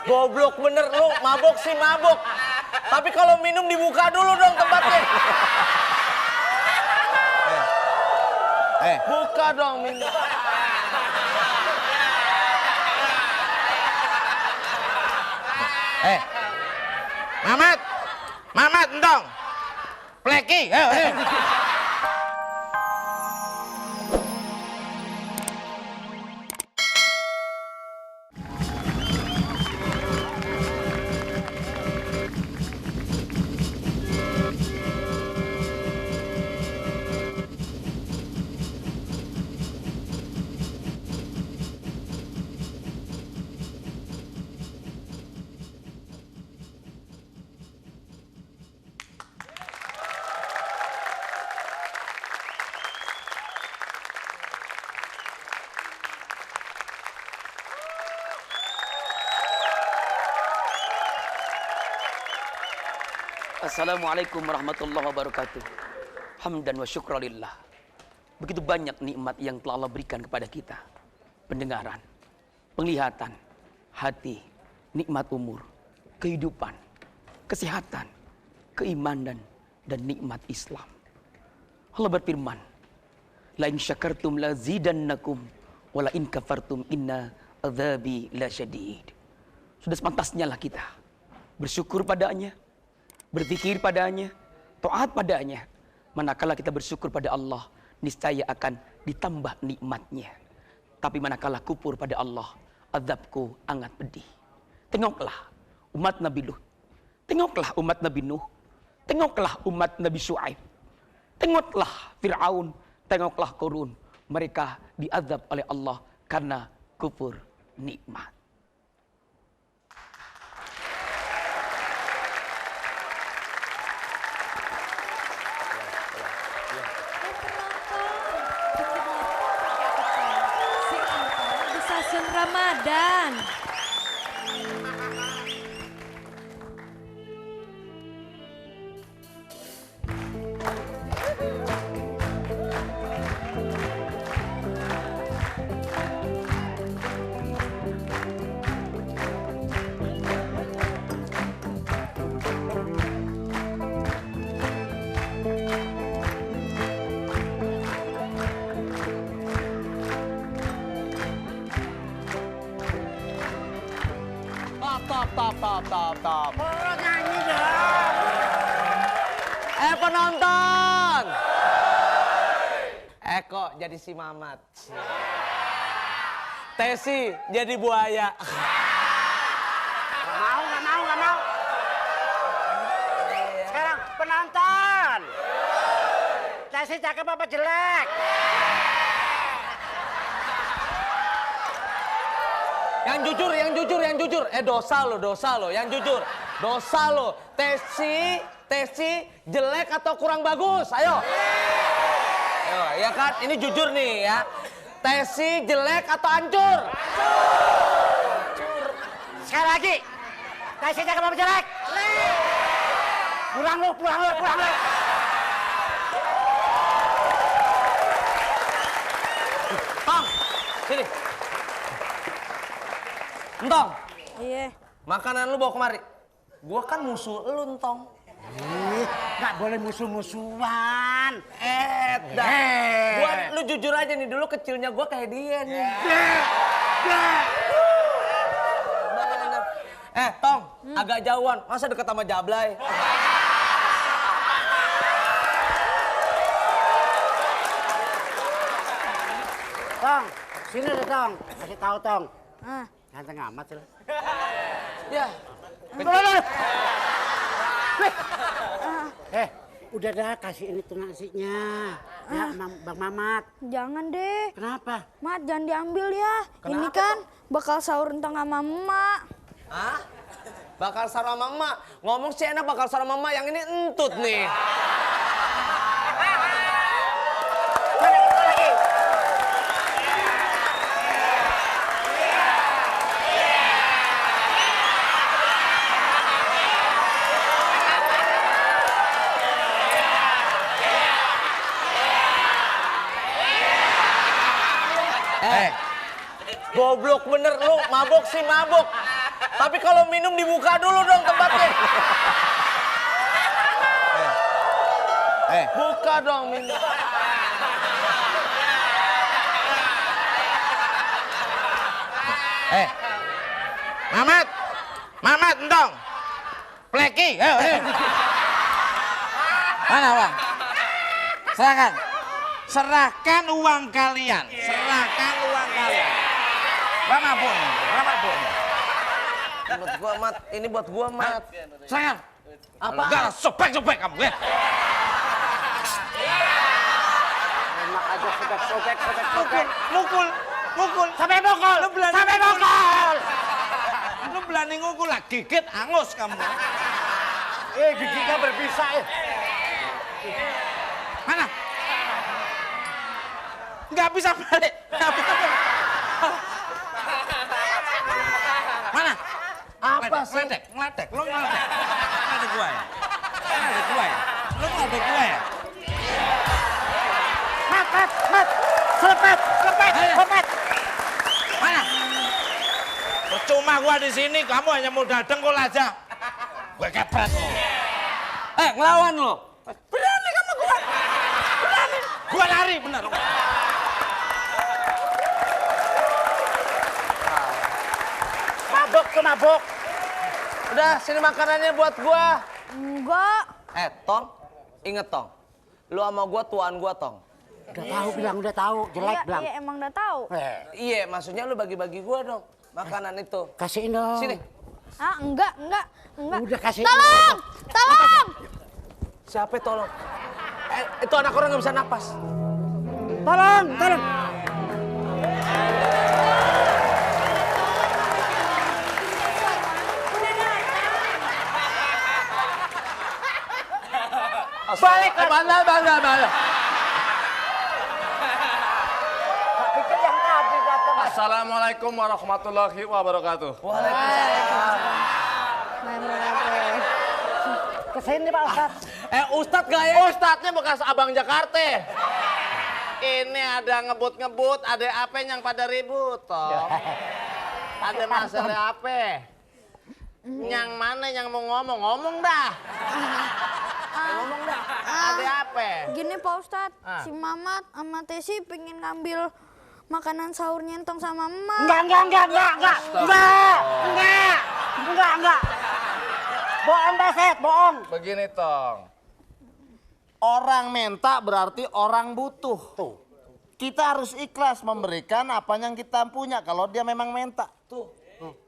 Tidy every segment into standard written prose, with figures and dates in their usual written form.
Goblok bener lu, mabok sih mabok. Tapi kalau minum dibuka dulu dong tempatnya. Buka dong minum. Mamat, entong. Pleki, ayo. Assalamualaikum warahmatullahi wabarakatuh. Hamdan wa syukralillah. Begitu banyak nikmat yang telah Allah berikan kepada kita. Pendengaran, penglihatan, hati, nikmat umur, kehidupan, kesehatan, keimanan, dan nikmat Islam. Allah berfirman, la in syakartum la zidannakum wa la in kafartum inna adzabi lasyadid. Sudah sepantasnya lah kita bersyukur padanya, berzikir padanya, taat padanya. Manakala kita bersyukur pada Allah, niscaya akan ditambah nikmatnya. Tapi manakala kufur pada Allah, azabku sangat pedih. Tengoklah umat Nabi Lut, tengoklah umat Nabi Nuh, tengoklah umat Nabi Syuaib, tengoklah Fir'aun, tengoklah Qarun. Mereka diazab oleh Allah karena kufur nikmat. Ramadan. Top. Nyanyi dong. Penonton. Kok jadi si Mamat. Tesi jadi buaya. Gak mau. Sekarang penonton. Tesi cakep apa jelek? Yang jujur. Dosa lo, yang jujur. Dosa lo. Tesi jelek atau kurang bagus? Ayo. Ayo, ya kan? Ini jujur nih ya. Tesi jelek atau hancur? Hancur. Sekali lagi. Tesi cakep apa jelek? Pulang lu. Tong, sini. Entong. Iya. Makanan lu bawa kemari. Gua kan musuh lu, Entong. Gak boleh musuh-musuhan. Lu jujur aja nih, dulu kecilnya gua kayak dia nih. Bener. Tong, agak jauhan. Masa deket sama Jablay? Tong, sini deh Tong. Kasih tahu Tong. Ah. Ganteng amat sih. Ya. Udah dah kasih ini tuh nasinya. Ya, Bang Mamat. Jangan deh. Kenapa? Mat, jangan diambil ya. Kenapa Ini kan bakal sahur entang sama emak. Hah? Bakal sarung sama emak. Ngomong sih enak bakal sarung sama emak, yang ini entut nih. Goblok bener lu, mabok sih mabok. Tapi kalau minum dibuka dulu dong tempatnya. Buka dong minum. Mamat, Mamat, entong. Pleki, ayo. Mana uang? Serahkan. Serahkan uang kalian. Serahkan uang kalian. Berapa pun? Buat gua Mat, ini buat gua Mat. Serahkan. Apa? Enggak, sobek kamu ya. Enak aja sobek. Mukul. Sampai bokol. Lu berani ngukul lah, gigit angus kamu. Giginya berbisa ya. Mana? Nggak bisa balik. Mana? Apa sih? Ngeledek. Lu ngeledek. Ngeledek gua ya? Lu ngeledek gua ya? Mat. Selepet. Mana? Percuma gua di sini, kamu hanya modal dengkul aja. Gue kepret lo. Ngelawan lo. Berani kamu gua. Berani. Gua lari bener. Mabok. Udah, sini makanannya buat gua. Enggak. Tong, inget Tong. Lu sama gua tuaan gua, Tong. Udah tahu, jelek Iya, bilang. iya emang udah tahu. Iya, maksudnya lu bagi-bagi gua dong. Makanan itu. Kasihin dong. Sini. Ah, enggak. Udah kasih. Tolong! Siapa tolong? Itu anak orang nggak bisa napas. Tolong. Balik ke bala. Assalamualaikum warahmatullahi wabarakatuh. Kesini Pak Ustadz. Ustadz gak ya? Ustadznya bekas abang Jakarta. Ini ada ngebut, ada apa yang pada ribut, toh. Ada masalah apa? Yang mana yang mau ngomong dah. Ada apa? Gini Pak Ustadz, si Mamat sama Tesi pengen ngambil makanan sahurnya Entong sama Emak. Enggak. Bohong Daset, bohong. Begini Tong, Orang minta berarti orang butuh. Tuh. Kita harus ikhlas memberikan apa yang kita punya kalau dia memang minta. Tuh.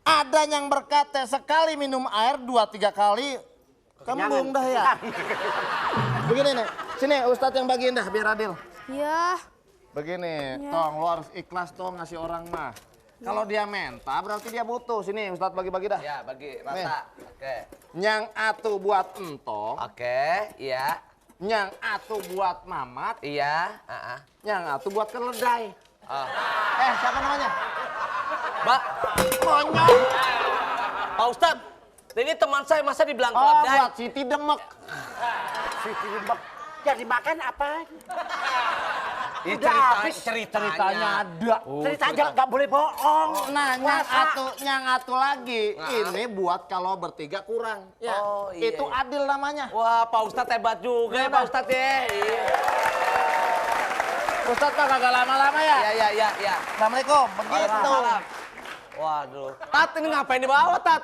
Ada yang berkata sekali minum air 2-3 kali kembung dah ya. Begini nih, sini Ustadz yang bagiin dah biar adil. Ya, Begini, Tong, lo harus ikhlas Tong ngasih orang mah. Kalau dia minta berarti dia butuh. Sini Ustadz bagi-bagi dah. Ya, bagi rata. Oke. Yang atu buat entong, Oke, iya. yang atu buat Mamat, Iya, yang atu buat keledai. Ah. Siapa namanya? Mbak, Konyol. Pak Ustadz, ini teman saya masa dibilang Oh, keledai? buat Siti Demek. Jadi makan apa? Ini Udah habis. Ceritanya ada. Cerita aja nggak boleh bohong. Nah, Masa? yang atu lagi. Ini buat kalau bertiga kurang. Ya. Oh, iya, Itu iya. adil namanya. Wah, Pak Ustadz hebat juga ya, Pak Ustadz ya. Iya. Ustadz Pak kagak lama-lama ya? Ya. Assalamualaikum. Begitu. Waalaikumsalam. Waduh. Tat, ini ngapain dibawa, Tat?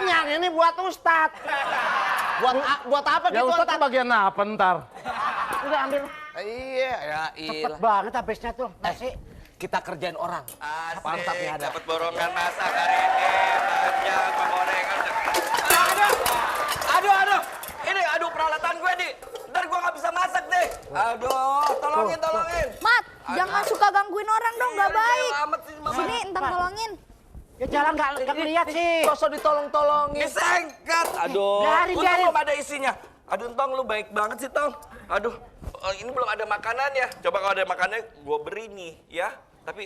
Yang ini buat Ustadz. Buat apa ya gitu, Ustadz Tat? bagian apa ntar? Udah ambil. Iya, ya Cepet ilah. banget habisnya tuh. Nasi. Kita kerjain orang. Mantap ya ada. Dapat borongan masak hari ini, panjang, penggorengan. Aduh. Ini peralatan gue nih. Ntar gue nggak bisa masak deh. Aduh, tolongin. Mat, jangan suka gangguin orang dong, nggak baik. Amat sih, Mama. Sini, Entong tolongin. Ya jalan nggak ngeliat sih. Sosok ditolong-tolongin. Disengkat. Aduh, Biarin. untung belum ada isinya. Aduh, Tong, lu baik banget sih, Tong. Aduh, ini belum ada makanannya. Coba kalau ada makanannya, gue beri nih, ya. Tapi,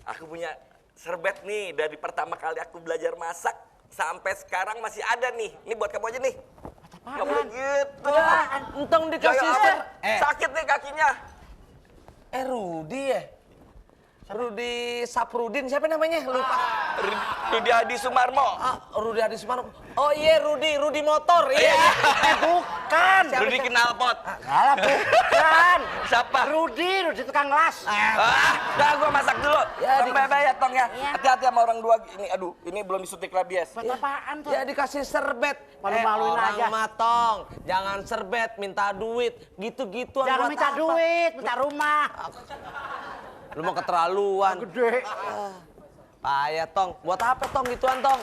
aku punya serbet nih. Dari pertama kali aku belajar masak, sampai sekarang masih ada nih. Ini buat kamu aja nih. Nggak boleh gitu. Entong dikasih Jangan ser. sakit nih kakinya. Rudi ya? Rudi Saprudin, siapa namanya? Lupa. Rudi Adi Sumarmo. Rudi Adi Sumarmo. Oh iya, Rudi Motor. Iya. Bukan. Rudi Knalpot. Alah, bukan. Siapa? Rudi tukang las. Dah gua masak dulu. Ya, Tong bye-bye ya, Tong ya. Hati-hati sama orang dua ini. Aduh, ini belum disuntik rabies. Buat apaan tuh? Ya dikasih serbet. Malu-maluin orang aja. matong. Jangan serbet, minta duit. Gitu-gituan Jangan buat minta apa? duit, minta rumah. Lu mau keterlaluan. Gede. Payah, Tong. Buat apa, Tong, gituan, Tong?